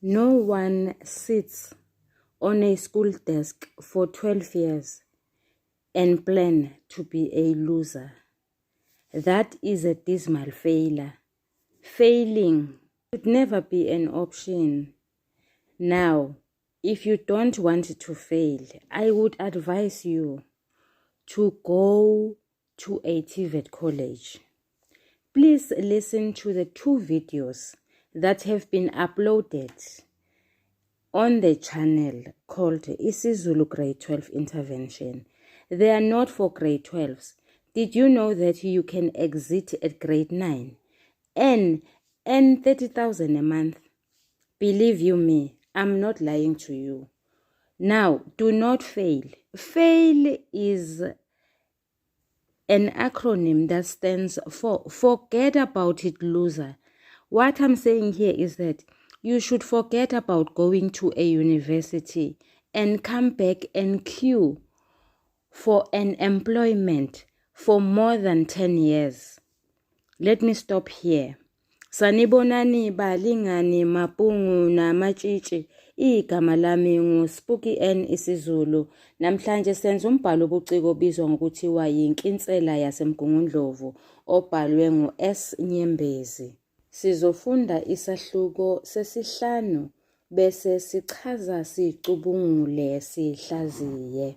No one sits on a school desk for 12 years and plan to be a loser. That is a dismal failure. Failing should never be an option. Now, if you don't want to fail, I would advise you to go to a TVET college. Please listen to the two videos that have been uploaded on the channel called isiZulu Grade 12 Intervention. They are not for grade 12s. Did you know that you can exit at grade 9 and earn 30,000 a month? Believe you me, I'm not lying to you. Now, do not fail. Fail is an acronym that stands for Forget About It Loser. What I'm saying here is that you should forget about going to a university and come back and queue for an employment for more than 10 years. Let me stop here. Sanibonani balingani mapungu namatshitshi igama lami nguSpooky N isiZulu. Namhlanje senza umbhalo obuciko obizwa ngokuthiwa yinkinsela yaseMgungundlovu obhalwe ngu-S Nyembezi. Sizofunda isahluko sesihlanu bese sichaza sicubungule sihlaziye.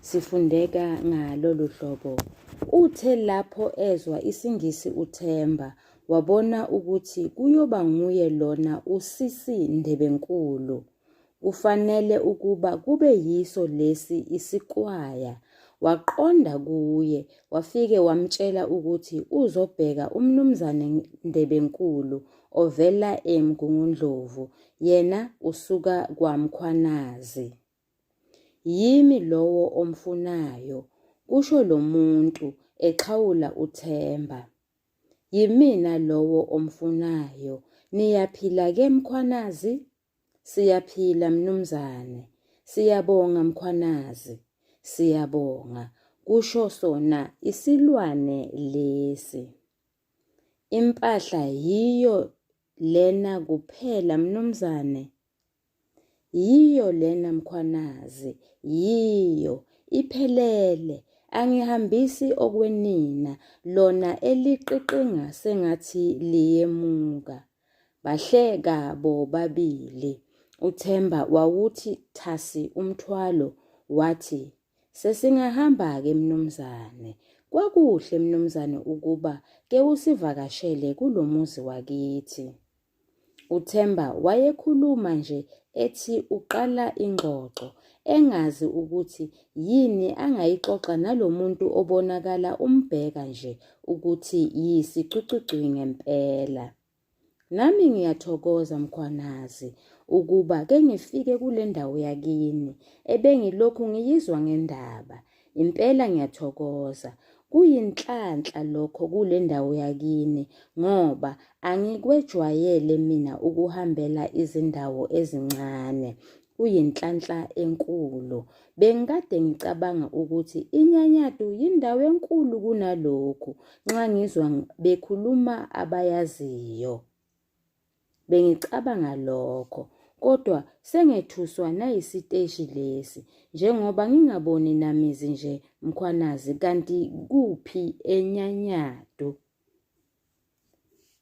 Sifundeka ngalolu hlobo. Uthe lapho ezwa isiNgisi uThemba wabona ukuthi kuyoba nguye lona uSisi Ndebenkulu. Kufanele ukuba kube yiso lesi isikwaya. Waqonda kuye wafike wamtshela ukuthi uzobheka uMnumzane Ndebenkulu ovela eMgungundlovu, yena usuka kwaMkhwanazi. Yimi lowo omfunayo, kusho lo muntu exhawula uThemba. Yimina lowo omfunayo. Niyaphila-ke Mkhwanazi? Siyaphila mnumzane. Siyabonga Mkhwanazi. Siyabonga, kusho sona isilwane lesi. Impahla yiyo lena kuphela mnumzane? Yiyo lena Mkhwanazi, yiyo, iphelele. Angihambisi okwenina, lona eliqiqinga sengathi liyemuka. Bahleka bobabili. UThemba wawuthi thasi umthwalo wathi, Sesingahamba-ke mnumzane. Kwakuhle mnumzane ukuba kewusivakashele kulo muzi wakithi. UThemba wayekhuluma nje ethi uqala ingxoxo, engazi ukuthi yini angayixoxa nalo muntu obonakala umbheka nje ukuthi yisicucucu ngempela. Nami ngiyathokoza Mkhwanazi ukuba kengifike kule ndawo yakini ebengilokhu ngiyizwa ngendaba. Impela ngiyathokoza. Kuyinhlanhla lokho kule ndawo yakini ngoba angikwejwayele mina ukuhambela izindawo ezincane. Kuyinhlanhla enkulu. Bengikade ngicabanga ukuthi iNyanyadu yindawo enkulu kunalokhu nxa ngizwa bekhuluma abayaziyo. Bengicabanga lokho kodwa sengethuswa nayisiteshi lesi njengoba ngingaboni namizi nje Mkhwanazi kanti kuphi eNyanyadu?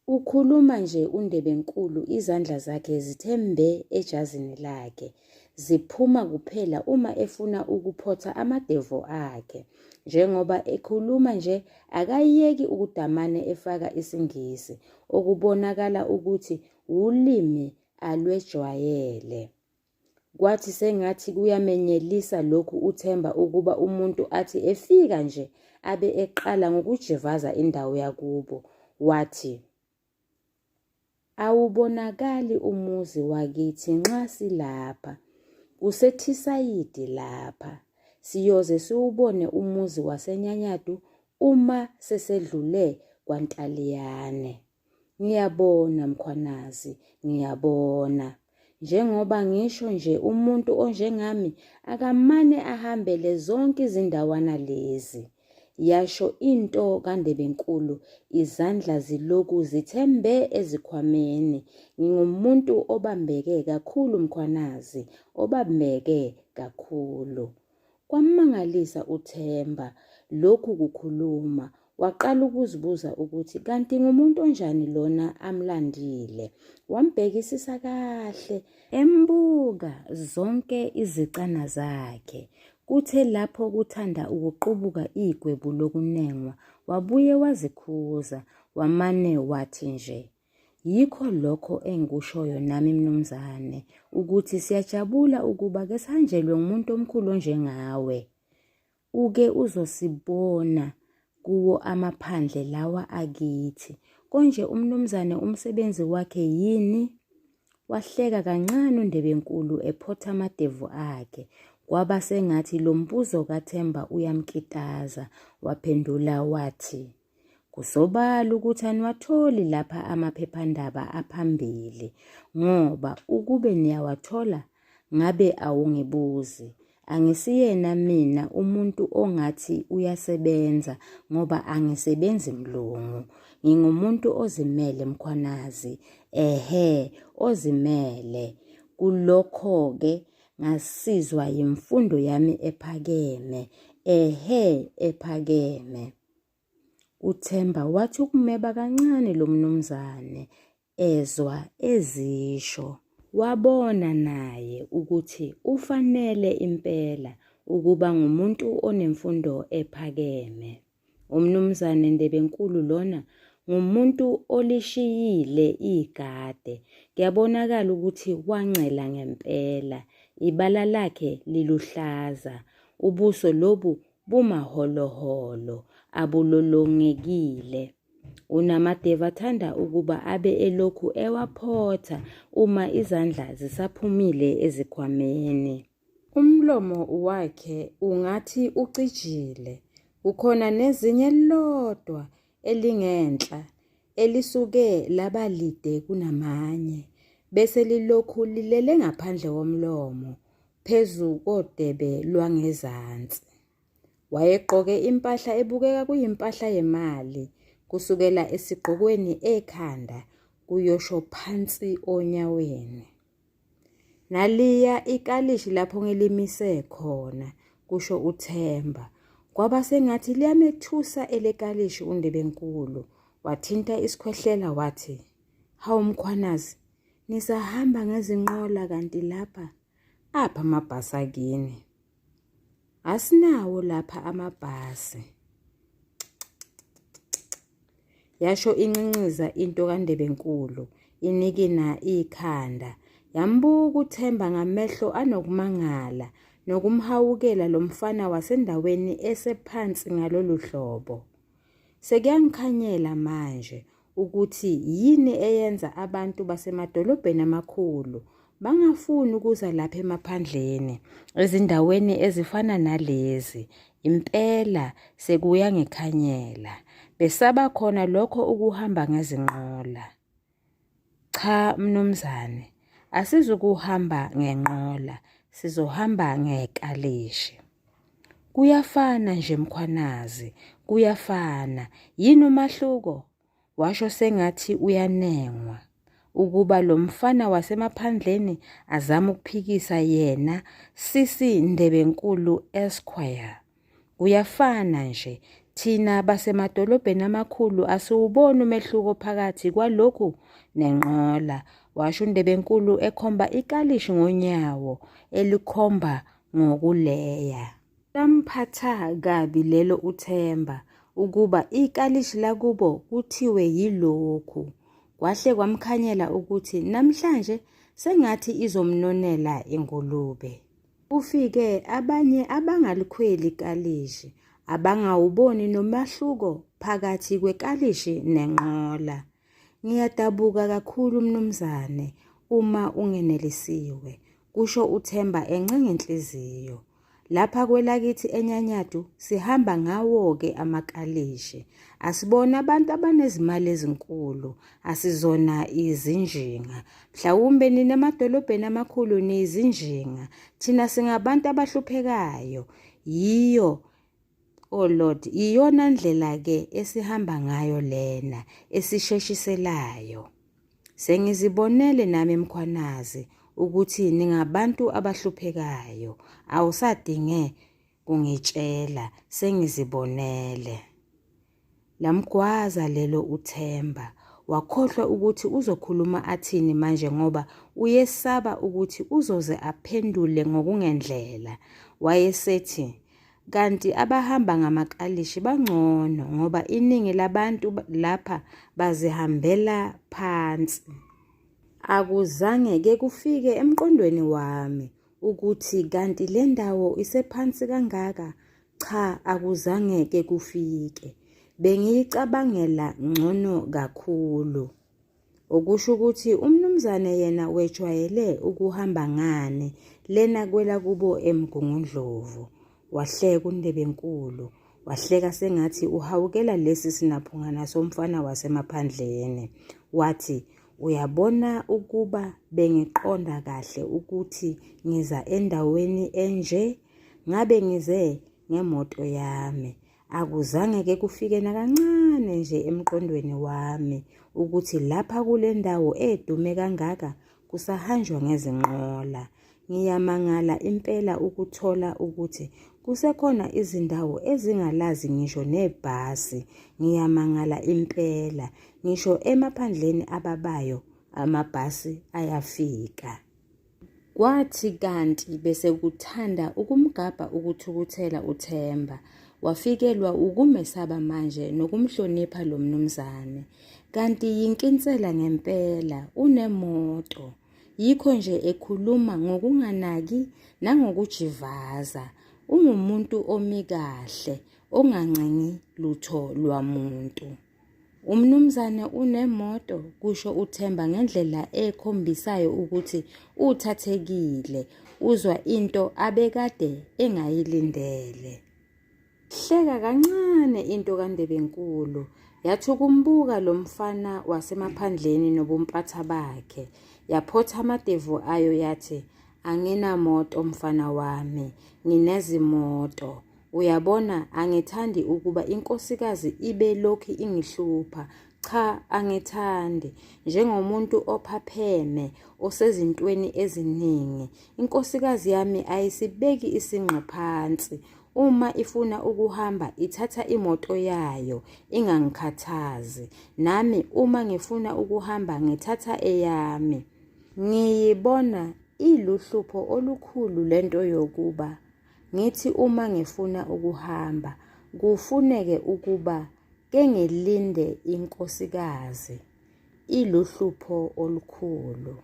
Ukhuluma nje uNdebenkulu izandla zakhe zithe mbe ejazini lakhe. Ziphuma kuphela uma efuna ukuphotha amadevu akhe. Njengoba ekhuluma nje akayeki ukudamane efaka isiNgisi okubonakala ukuthi wulimi alwejwayele. Kwathi sengathi kuyamenyelisa lokhu uThemba ukuba umuntu athi efika nje abe eqala ngokujivaza indawo yakubo. Wathi, Awubonakali umuzi wakithi nxa silapha. KuseThisayidi lapha. Siyoze siwubone umuzi waseNyanyadu uma sesedlule kwaNtaliyane. Ngiyabona Mkhwanazi, ngiyabona. Njengoba ngisho nje umuntu onjengami akamane ahambele zonke izindawana lezi. Yasho into kaNdebenkulu izandla ziloku zithe mbe ezikhwameni. Ngingumuntu obambeke kakhulu Mkhwanazi, obambeke kakhulu. Kwammangalisa uThemba lokhu kukhuluma. Waqala ukuzibuza ukuthi kanti ngumuntu onjani lona amlandile. Wambhekisisa kahle embuka zonke izicana zakhe. Kuthe lapho kuthanda ukuqubuka igwebu lokunengwa, wabuye wazikhuza, wamane wathi nje, Yikho lokho engikushoyo nami mnumzane, ukuthi siyajabula ukuba kesihanjelwe ngumuntu omkhulu onjengawe. Uke uzosibona kuwo amaphandle lawa akithi. Konje umnumzane umsebenzi wakhe yini? Wahleka kancane uNdebenkulu ephotha amadevu akhe. Kwaba sengathi lo mbuzo kaThemba uyamkitaza. Waphendula wathi, Kusobala ukuthi aniwatholi lapha amaphephandaba aphambili ngoba ukube niyawathola ngabe awungibuzi. Angisiyena mina umuntu ongathi uyasebenza ngoba angisebenzi mlungu. Ngingumuntu ozimele Mkhwanazi, ehhe ozimele. Kulokho-ke ngasizwa yimfundo yami ephakeme, ehhe ephakeme. UThemba wathi ukumeba kancane lo mnumzane ezwa ezisho. Wabona naye ukuthi ufanele impela ukuba ngumuntu onemfundo ephakeme. UMnumzane Ndebenkulu lona ngumuntu olishiyile igade. Kuyabonakala ukuthi wancela ngempela. Ibala lakhe liluhlaza. Ubuso lobu bumaholoholo, abulolongekile. Unamadeva athanda ukuba abe elokhu ewaphotha uma izandla zisaphumile ezikhwameni. Umlomo wakhe ungathi ucijile, kukhona nezinye elilodwa elingenhla elisuke laba lide kunamanye, bese lilokhu lilele ngaphandle komlomo phezu kodebe lwangezansi. Wayegqoke impahla ebukeka kuyimpahla yemali kusukela esigqokweni ekhanda kuyosho phansi onyaweni. Naliya ikalishi lapho ngilimise khona, kusho uThemba. Kwaba sengathi liyamethusa elekalishi uNdebenkulu. Wathinta isikhwehlela wathi, Hawu Mkhwanazi, nisahamba ngezinqola kanti lapha? Apha amabhasi akini? Asinawo lapha amabhasi. Yasho inxinciza into kaNdebenkulu, inikina ikhanda. Yambuka uThemba ngamehlo anokumangala nokumhawukela lo mfana wasendaweni esephansi ngalolu hlobo. Sekuyangikhanyela manje ukuthi yini eyenza abantu basemadolobheni amakhulu bangafuni ukuza lapha emaphandleni, ezindaweni ezifana nalezi. Impela sekuyangikhanyela. Besaba khona lokho ukuhamba ngezinqola. Cha mnumzane, asizukuhamba ngenqola, sizohamba ngekalishi. Kuyafana nje Mkhwanazi, kuyafana. Yini umahluko? Washo sengathi uyanengwa ukuba lo mfana wasemaphandleni azame ukuphikisa yena Sisi Ndebenkulu Esquire. Kuyafana nje, thina basemadolobheni amakhulu asiwuboni umehluko phakathi kwalokhu nenqola, washo uNdebenkulu ekhomba ikalishi ngonyawo elikhomba ngokuleya. Lamphatha kabi lelo uThemba ukuba ikalishi lakubo kuthiwe yilokhu. Kwahle kwamkhanyela ukuthi namhlanje sengathi izomnonela ingulube. Kufike abanye abangalikhweli ikalishi, abangawuboni nomahluko phakathi kwekalishi nenqola. Ngiyadabuka kakhulu mnumzane uma ungenelisiwe, kusho uThemba encenga inhliziyo. Lapha kwelakithi eNyanyadu sihamba ngawo-ke amakalishi. Asibona abantu abanezimali ezinkulu, asizona izinjinga. Mhlawumbe nina emadolobheni amakhulu niyizinjinga, thina singabantu abahluphekayo. Yiyo. Oh Lord, iyona ndlela ke esihamba ngayo lena esisheshiselayo. Sengizibonele nami Mkhwanazi ukuthi ningabantu abahluphekayo. Awusadinge kungitshela, sengizibonele. Lamgwaza lelo uThemba. Wakhohlwa ukuthi uzokhuluma athini manje ngoba uyesaba ukuthi uzoze aphendule ngokungendlela. Wayesethi, Kanti abahamba ngamakalishi bangcono ngoba iningi labantu lapha bazihambela phansi. Akuzange ke kufike emqondweni wami ukuthi kanti le ndawo isephansi kangaka. Cha, akuzange ke kufike. Bengiyicabangela ngcono kakhulu. Okusho ukuthi umnumzane yena wejwayele ukuhamba ngani lena kwelakubo eMgungundlovu. Wahleka uNdebenkulu, wahleka sengathi uhawukela lesi sinaphungana somfana wasemaphandleni. Wathi, uyabona ukuba bengiqonda kahle ukuthi ngiza endaweni enje, ngabe ngize ngemoto yami. Akuzange ke kufike nakancane nje emqondweni wami ukuthi lapha kule ndawo edume kangaka kusahanjwa ngezinqola. Ngiyamangala impela ukuthola ukuthi kusekhona izindawo ezingalazi ngisho nebhasi. Ngiyamangala impela, ngisho emaphandleni ababayo amabhasi ayafika. Kwathi kanti besekuthanda ukumgabha ukuthukuthela uThemba. Wafikelwa wukumesaba manje nokumhlonipha lo mnumzane. Kanti yinkinsela ngempela, unemoto. Yikho nje ekhuluma ngokunganaki nangokujivaza. Ungumuntu omi kahle, ongancengi lutho lwamuntu. Umnumzane unemoto, kusho uThemba ngendlela ekhombisayo ukuthi uthathekile, uzwa into abekade engayilindele. Hleka kancane into kaNdebenkulu, yathi ukumbuka lo mfana wasemaphandleni nobumpatha bakhe, yaphotha amadevu ayo yathi, Anginamoto mfana wami, nginezimoto. Uyabona angithandi ukuba inkosikazi ibe lokhu ingihlupha. Cha angithandi. Njengomuntu ophapheme osezintweni eziningi, inkosikazi yami ayisibeki isinqe phansi. Uma ifuna ukuhamba ithatha imoto yayo ingangikhathazi. Nami uma ngifuna ukuhamba ngithatha eyami. Ngiyibona iluhlupho olukhulu lento yokuba Ngithi uma ngifuna ukuhamba kufuneke ukuba kengilinde inkosikazi. Iluhlupho olukhulu.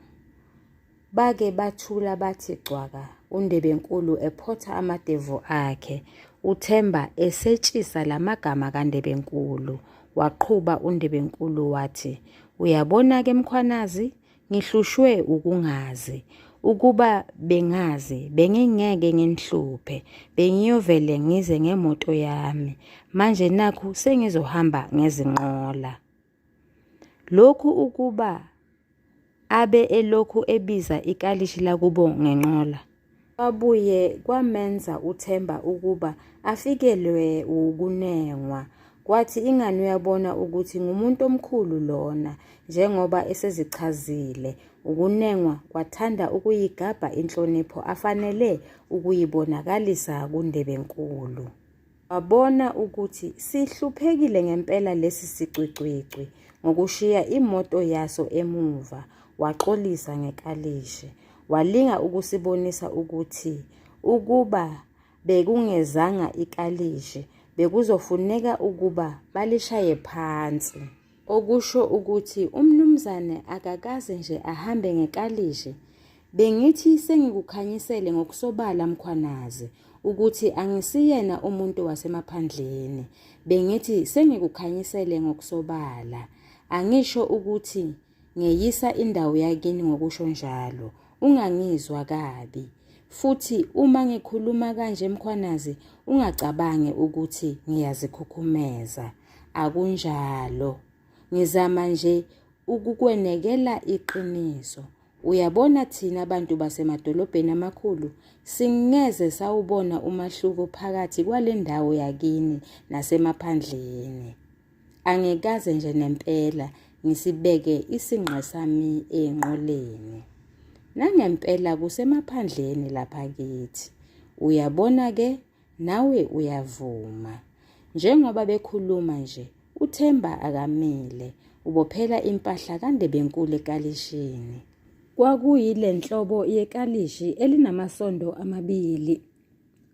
Bake bathula bathi cwaka uNdebenkulu ephotha amadevu akhe, uThemba esetshisa lamagama kaNdebenkulu. Waqhuba uNdebenkulu wathi, Uyabona-ke Mkhwanazi, Ngihlushwe ukungazi. Ukuba bengazi bengingeke nginihluphe, bengiyovele ngize ngemoto yami. Manje nakhu sengizohamba ngezinqola. Lokhu ukuba abe elokhu ebiza ikalishi lakubo ngenqola. Kwabuye kwamenza uThemba ukuba afikelwe wukunengwa. Kwathi ingani uyabona ukuthi ngumuntu omkhulu lona njengoba esezichazile. Ukunengwa kwathanda ukuyigabha inhlonipho afanele ukuyibonakalisa kuNdebenkulu. Wabona ukuthi sihluphekile ngempela lesi sicwicwicwi ngokushiya imoto yaso emuva, waxolisa ngekalishi. Walinga ukusibonisa ukuthi ukuba bekungezanga ikalishi bekuzofuneka ukuba balishaye phansi. Okusho ukuthi umnumzane akakaze nje ahambe ngekalishi. Bengithi sengikukhanyisele ngokusobala Mkhwanazi ukuthi angisiyena umuntu wasemaphandleni. Bengithi sengikukhanyisele ngokusobala. Angisho ukuthi ngeyisa indawo yakini ngokusho njalo. Ungangizwa kabi. Futhi uma ngikhuluma kanje Mkhwanazi ungacabangi ukuthi ngiyazikhukhumeza. Akunjalo. Ngizama nje ukukwenekela iqiniso. Uyabona thina bantu basemadolobheni amakhulu singeze sawubona umahluko phakathi kwale ndawo yakini nasemaphandleni. Angikaze nje nempela ngisibeke isinqe sami enqoleni. Nangempela kusemaphandleni lapha kithi. Uyabona ke nawe uyavuma. Njengoba bekhuluma nje uThemba akamile, ubophela impahla kaNdebenkulu ekalishini. Kwakuyile nhlobo yekalishi elinamasondo amabili.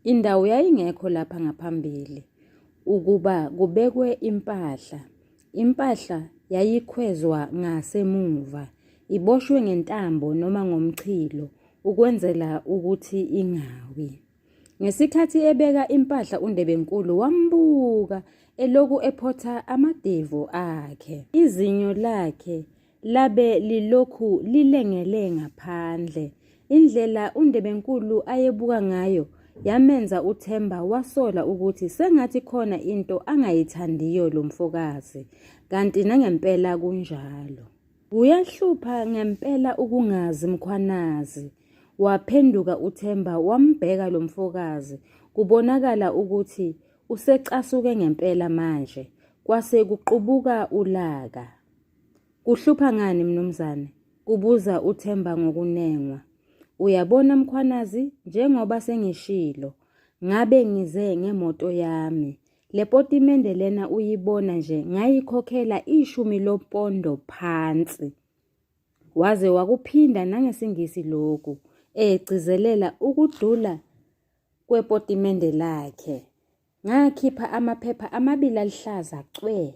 Indawo yayingekho lapha ngaphambili ukuba kubekwe impahla. Impahla yayikhwezwa ngasemuva, iboshwe ngentambo noma ngomchilo ukwenzela ukuthi ingawi. Ngesikhathi ebeka impahla uNdebenkulu wambuka eloku ephotha amadevu akhe. Izinyo lakhe labe lilokhu lilengele ngaphandle. Indlela uNdebenkulu ayebuka ngayo yamenza uThemba wasola ukuthi sengathi khona into angayithandiyo lo mfokazi, kanti nangempela kunjalo. Kuyahlupha ngempela ukungazi Mkhwanazi. Waphenduka uThemba wambheka lo mfokazi, kubonakala ukuthi usecasuke ngempela manje. Kwase kuqubuka ulaka. Kuhlupha ngani mnumzane? Kubuza uThemba ngokunengwa. Uyabona Mkhwanazi, njengoba sengishilo, ngabe ngize ngemoto yami. Le potimende lena uyibona nje ngayikhokhela ishumi lopondo phansi. Waze wakuphinda nangesiNgisi lokhu, egcizelela ukudula kwepotimende lakhe. Ngakhipha amaphepha amabili aluhlaza cwe,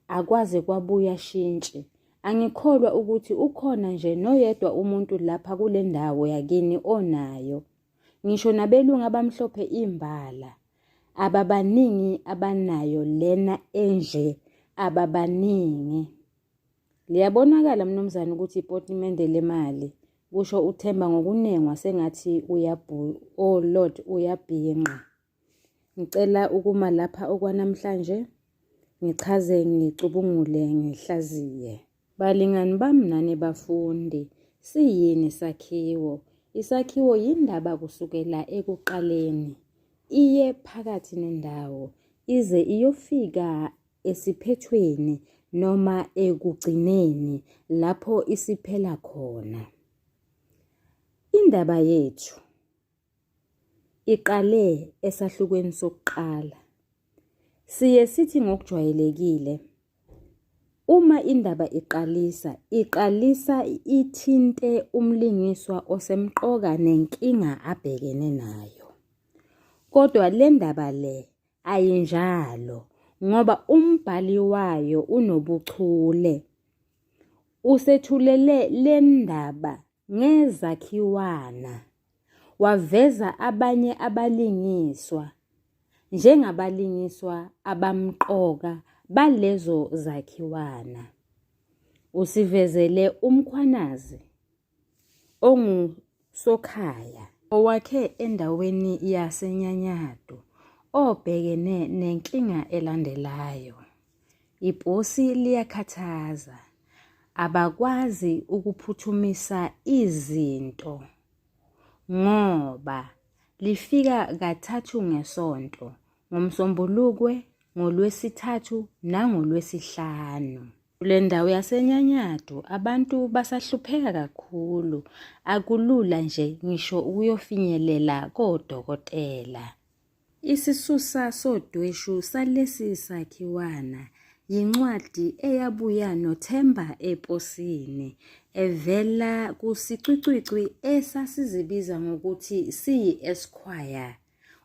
akwaze kwabuya shintshi. Angikholwa ukuthi ukhona nje noyedwa umuntu lapha kule ndawo yakini onayo. Ngisho nabelungu abamhlophe imbala. Ababaningi abanayo lena enje ababaningi. Liyabonakala mnumzane ukuthi ipotimende lemali, kusho uThemba ngokunengwa sengathi uyabhu oh Lord uyabhinqa. Ngicela ukuma lapha okwanamhlanje ngichaze ngicubungule ngihlaziye. Balingani bami nani bafundi, siyini isakhiwo? Isakhiwo yindaba kusukela ekuqaleni, iye phakathi nendawo, ize iyofika esiphethweni noma ekugcineni lapho isiphela khona. Indaba yethu iqale esahlukweni sokuqala. Siye sithi ngokujwayelekile uma indaba iqalisa, iqalisa ithinte umlingiswa osemqoka nenkinga abhekene nayo. Kodwa le ndaba le ayinjalo ngoba umbhali wayo unobuchule. Usethulele le ndaba ngezakhiwana, waveza abanye abalingiswa njengabalingiswa abamqoka balezo zakhiwana. Usivezele uMkhwanazi ongusokhaya owakhe endaweni yaseNyanyadu obhekene nenkinga elandelayo. Iposi liyakhathaza. Abakwazi ukuphuthumisa izinto ngoba lifika kathathu ngesonto, ngoMsombulukwe, ngoLwesithathu nangoLwesihlanu. Kule ndawo yaseNyanyadu abantu basahlupheka kakhulu, akulula nje ngisho ukuyofinyelela kodokotela. Isisusa sodweshu salesi sakhiwana yincwadi eyabuya noThemba eposini evela kusicwicwicwi esasizibiza ngokuthi siyi-Esquire,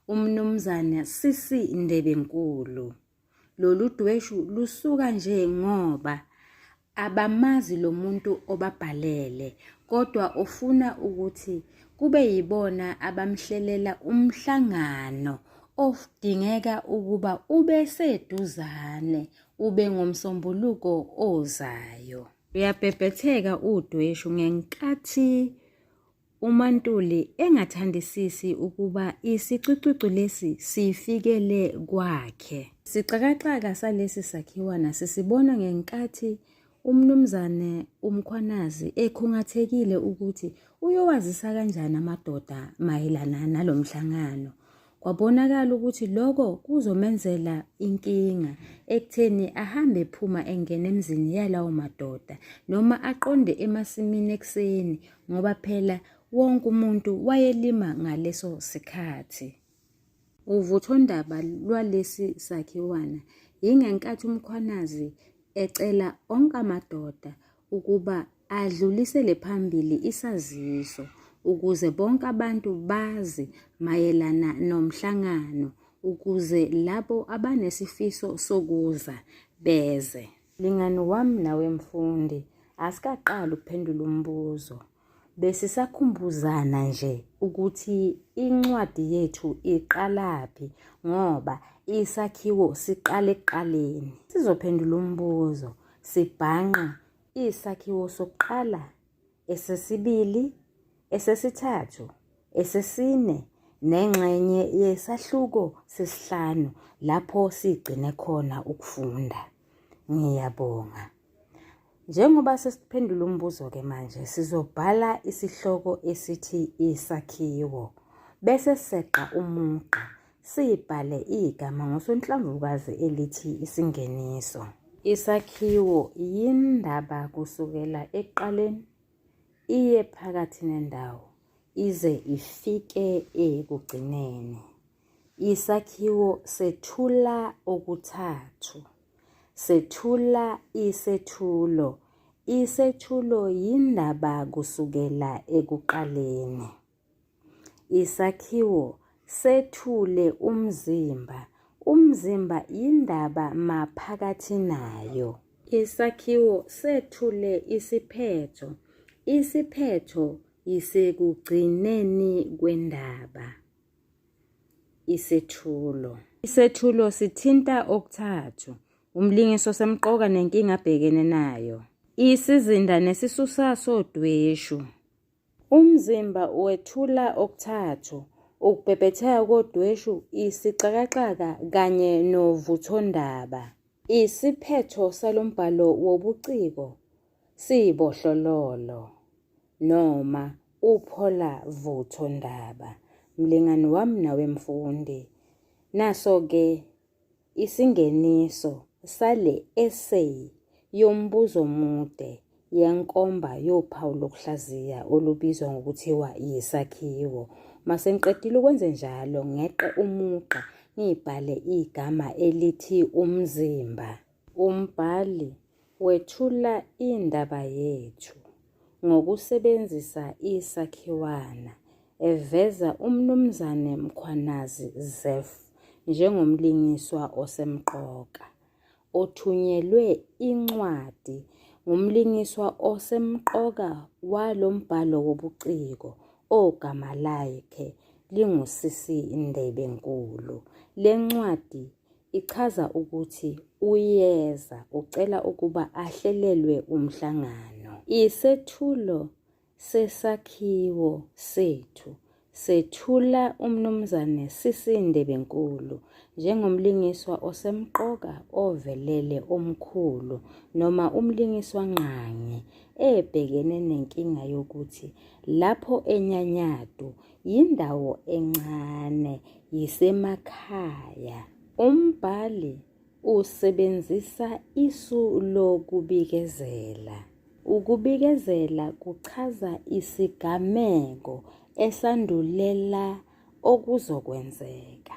uMnumzane CC Ndebenkulu. Lolu dweshu lusuka nje ngoba abamazi lo muntu obabhalele kodwa ufuna ukuthi kube yibona abamhlelela umhlangano odingeka ukuba ube seduzane ube ngoMsombuluko ozayo. Luyabhebhetheka udweshu ngenkathi UMaNtuli engathandisisi ukuba isicwicwicwi lesi sifikele kwakhe. Isixakaxaka salesi sakhiwana sisibona ngenkathi UMnumzane uMkhwanazi ekhungathekile ukuthi uyowazisa kanjani amadoda mayelana nalo mhlangano. Kwabonakala ukuthi lokho kuzomenzela inkinga ekutheni ahambe ephuma engena emzini yalawo madoda noma aqonde emasimini ekuseni ngoba phela wonke umuntu wayelima ngaleso sikhathi. Uvuthondaba lwalesi sakhiwana yingenkathi uMkhwanazi ecela onke amadoda ukuba adlulisele phambili isaziso ukuze bonke abantu bazi mayelana nomhlangano ukuze labo abanesifiso sokuza beze. Mlingani wami nawe mfundi, asikaqali ukuphendula umbuzo. Besisakhumbuzana nje ukuthi incwadi yethu iqalaphi ngoba isakhiwo siqala ekuqaleni. Sizophendula umbuzo sibhanqa isakhiwo sokuqala, esesibili, esesithathu, esesine nengxenye yesahluko sesihlanu lapho sigcine khona ukufunda. Ngiyabonga. Njengoba sesiphendula umbuzo-ke manje sizobhala isihloko esithi isakhiwo bese seqa umugqa sibhale igama ngosonhlamvukazi elithi isingeniso. Isakhiwo yindaba kusukela ekuqaleni iye phakathi nendawo ize ifike ekugcineni. Isakhiwo sethula okuthathu. Sethula isethulo. Isethulo yindaba kusukela ekuqaleni. Isakhiwo sethule umzimba. Umzimba yindaba maphakathi nayo. Isakhiwo sethule isiphetho. Isiphetho yisekugcineni kwendaba. Isethulo. Isethulo sithinta okuthathu, umlingiso osemqoka nenkinga abhekene nayo. Isizinda nesisusa sodweshu. Umzimba wethula okuthathu, ukubhebhetheka kodweshu, isixakaxaka kanye novuthondaba. Isiphetho salo mbhalo wobuciko siyibohlololo noma uphola vuthondaba. Mlingani wami nawe mfundi, naso-ke Isingeniso sale eseyi yombuzo-mude yenkomba yophawu lokuhlaziya olubizwa ngokuthiwa yisakhiwo. Masengiqedile ukwenzenjalo ngeqe umugqa ngibhale igama elithi umzimba. Umbhali wethula indaba yethu ngokusebenzisa isakhiwana eveza uMnumzane Mkhwanazi Zeph njengomlingiswa osemqoka othunyelwe incwadi ngumlingiswa osemqoka walo mbhalo wobuciko ogama lakhe linguSisi Ndebenkulu. Le ncwadi ichaza ukuthi uyeza ucela ukuba ahlelelwe umhlangano. Isethulo sesakhiwo sethu sethula uMnumzane Sisi Ndebenkulu njengomlingiswa osemqoka ovelele omkhulu noma umlingiswangqangi ebhekene nenkinga yokuthi lapho eNyanyadu yindawo encane yisemakhaya. Umbhali usebenzisa isu lokubikezela. Ukubikezela kuchaza isigameko esandulela okuzokwenzeka.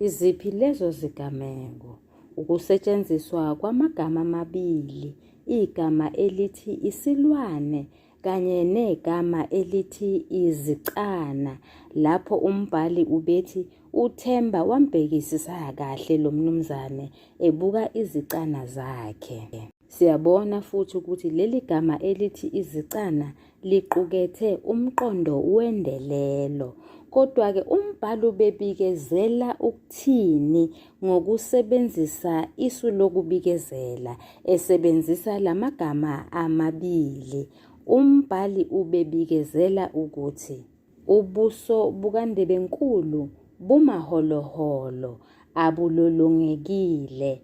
Iziphi lezo zigameko? Ukusetshenziswa kwamagama amabili, igama elithi isilwane kanye negama elithi izicana lapho umbhali ubethi uThemba wambhekisisa kahle lo mnumzane ebuka izicana zakhe. Siyabona futhi ukuthi leli gama elithi izicana liqukethe umqondo wendelelo. Kodwa-ke umbhali ubebikezela ukuthini ngokusebenzisa isu lokubikezela esebenzisa lamagama amabili? Umbhali ubebikezela ukuthi ubuso bukaNdebenkulu bumaholoholo, abulolongekile.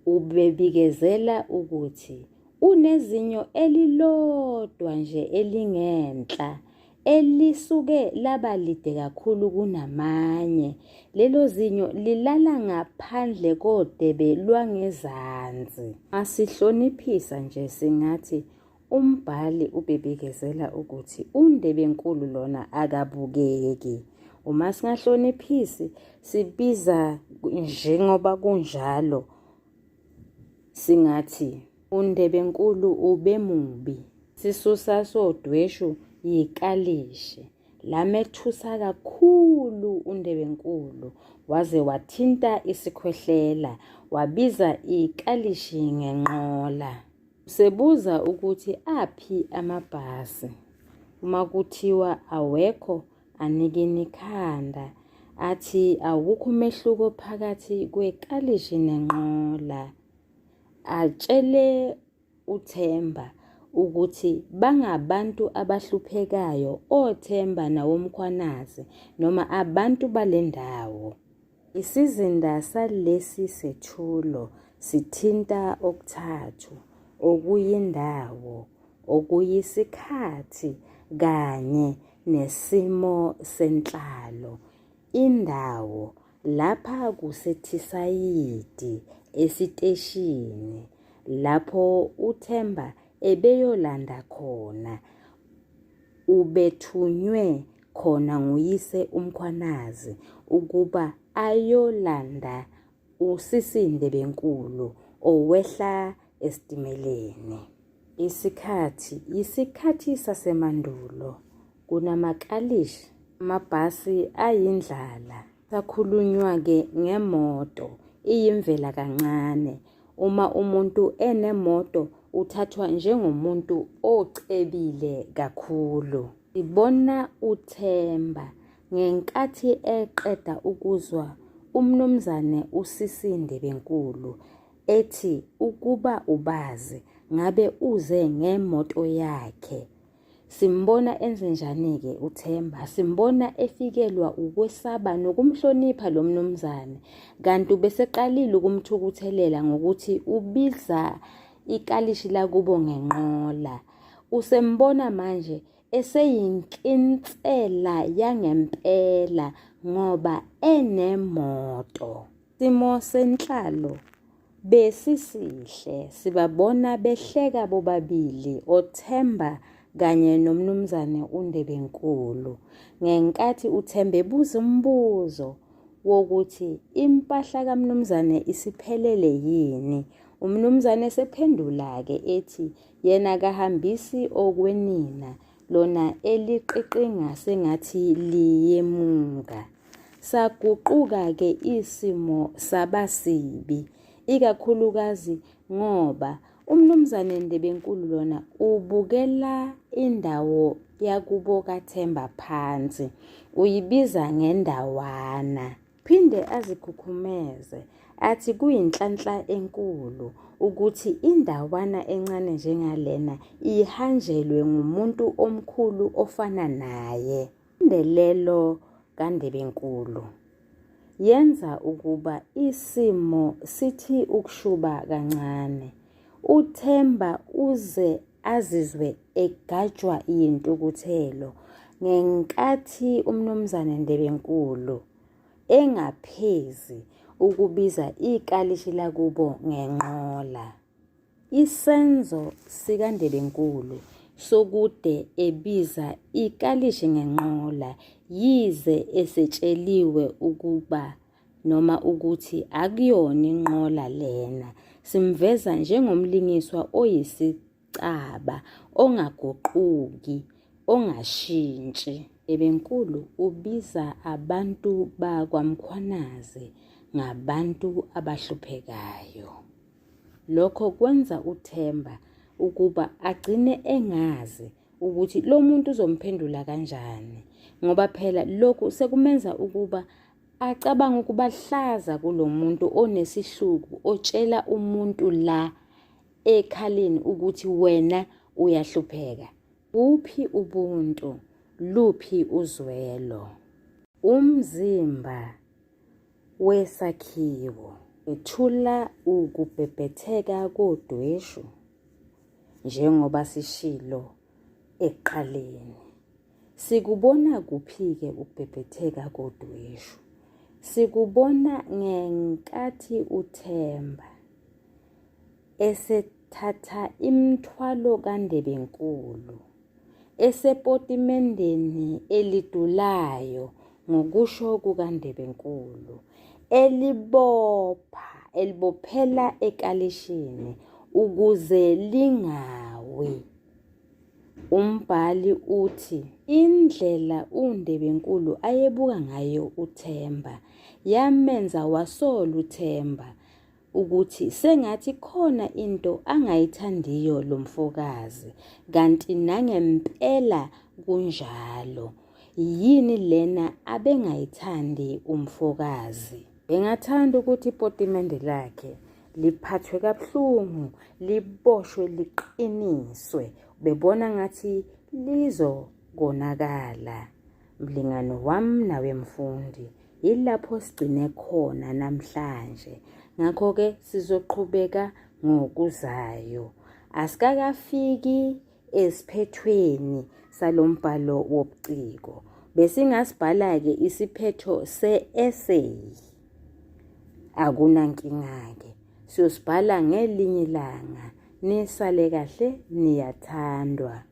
Ubebikezela ukuthi Unezinyo elilodwa nje elingenhla elisuke laba lide kakhulu kunamanye. Lelo zinyo lilala ngaphandle kodebe lwangezansi. Masihloniphisa nje singathi umbhali ubebikezela ukuthi uNdebenkulu lona akabukeki. Uma singahloniphisi sibiza njengoba kunjalo Singathi uNdebenkulu ubemubi. Sisusa sodweshu yikalishi. Lamethusa kakhulu uNdebenkulu waze wathinta isikhwehlela wabiza ikalishi ngenqola. Usebuza ukuthi aphi amabhasi. Uma kuthiwa awekho anikine ikhanda athi awukho umehluko phakathi kwekalishi nenqola. Atshele uThemba ukuthi bangabantu abahluphekayo oThemba nawoMkhwanazi noma abantu bale ndawo. Isizinda salesi sethulo sithinta okuthathu, okuyindawo, okuyisikhathi kanye nesimo senhlalo. Indawo lapha kuseThisayidi esiteshini lapho uThemba ebeyolanda khona ubethunywe khona nguyise uMkhwanazi ukuba ayolanda uSisi Ndebenkulu owehla esitimeleni. Isikhathi yisikhathi sasemandulo, kunamakalishi, amabhasi ayindlala. Kusakhulunywa-ke ngemoto, iyimvela kancane. Uma umuntu enemoto uthathwa njengomuntu ocebile kakhulu. Sibona uThemba ngenkathi eqeda ukuzwa uMnumzane uSisi Ndebenkulu ethi ukuba ubazi ngabe uze ngemoto yakhe. Simbona enzenjani-ke uThemba? Simbona efikelwa ukwesaba nokumhlonipha lo mnumzane. Kanti ubeseqalile ukumthukuthelela ngokuthi ubiza ikalishi lakubo ngenqola. Usembona manje eseyinkinsela yangempela ngoba enemoto. Isimo senhlalo besisihle, sibabona behleka bobabili oThemba kanye noMnumzane uNdebenkulu. Ngenkathi uThemba ebuza umbuzo wokuthi impahla kaMnumzane isiphelele yini, uMnumzane esephendula-ke ethi yena akahambisi okwenina lona eliqiqinga sengathi liyemuka. Saguquka-ke isimo saba sibi, ikakhulukazi ngoba uMnumzane Ndebenkulu lona ubukela indawo yakubo kaThemba phansi, uyibiza ngendawana. Phinde azikhukhumeze athi kuyinhlanhla enkulu ukuthi indawana encane njengalena ihanjelwe ngumuntu omkhulu ofana naye. Indelelo kaNdebenkulu yenza ukuba isimo sithi ukushuba kancane. UThemba uze azizwe egajwa yintukuthelo ngenkathi uMnumzane Ndebenkulu engaphezi ukubiza ikalishi lakubo ngenqola. Isenzo sikaNdebenkulu sokude ebiza ikalishi ngenqola yize esetsheliwe ukuba noma ukuthi akuyona inqola lena, simveza njengomlingiswa oyisicaba, ongaguquki, ongashintshi. Ndebenkulu ubiza abantu bakwaMkhwanazi ngabantu abahluphekayo. Lokho kwenza uThemba ukuba agcine engazi ukuthi lo muntu uzomphendula kanjani ngoba phela lokhu sekumenza ukuba acabange ukubahlaza kulo muntu onesihluku otshela umuntu la ekhaleni ukuthi wena uyahlupheka. Buphi ubuntu? Luphi uzwelo? Umzimba wesakhiwo. Ethula ukubhebhetheka kodweshu. njengoba sishilo ekuqaleni. Sikubona kuphi-ke ukubhebhetheka kodweshu? Sikubona ngenkathi uThemba esethatha imithwalo kaNdebenkulu esepotimendeni elidulayo ngokusho kukaNdebenkulu elibopha elibophela ekalishini ukuze lingawi. Umbhali uthi indlela uNdebenkulu ayebuka ngayo uThemba yamenza wasola uThemba ukuthi sengathi khona into angayithandiyo lo mfokazi kanti nangempela kunjalo. Yini lena abengayithandi umfokazi? Bengathanda ukuthi ipotimende lakhe liphathwe kabuhlungu, liboshwe liqiniswe, bebona ngathi lizokonakala. Mlingani wami nawe mfundi, yilapho sigcine khona namhlanje. Ngakho-ke sizoqhubeka ngokuzayo. Asikakafiki esiphethweni salombhalo wobuciko. Besingasibhala-ke isiphetho se-essay. Akunankinga-ke. Siyosibhala ngelinye ilanga. Nisale kahle niyathandwa.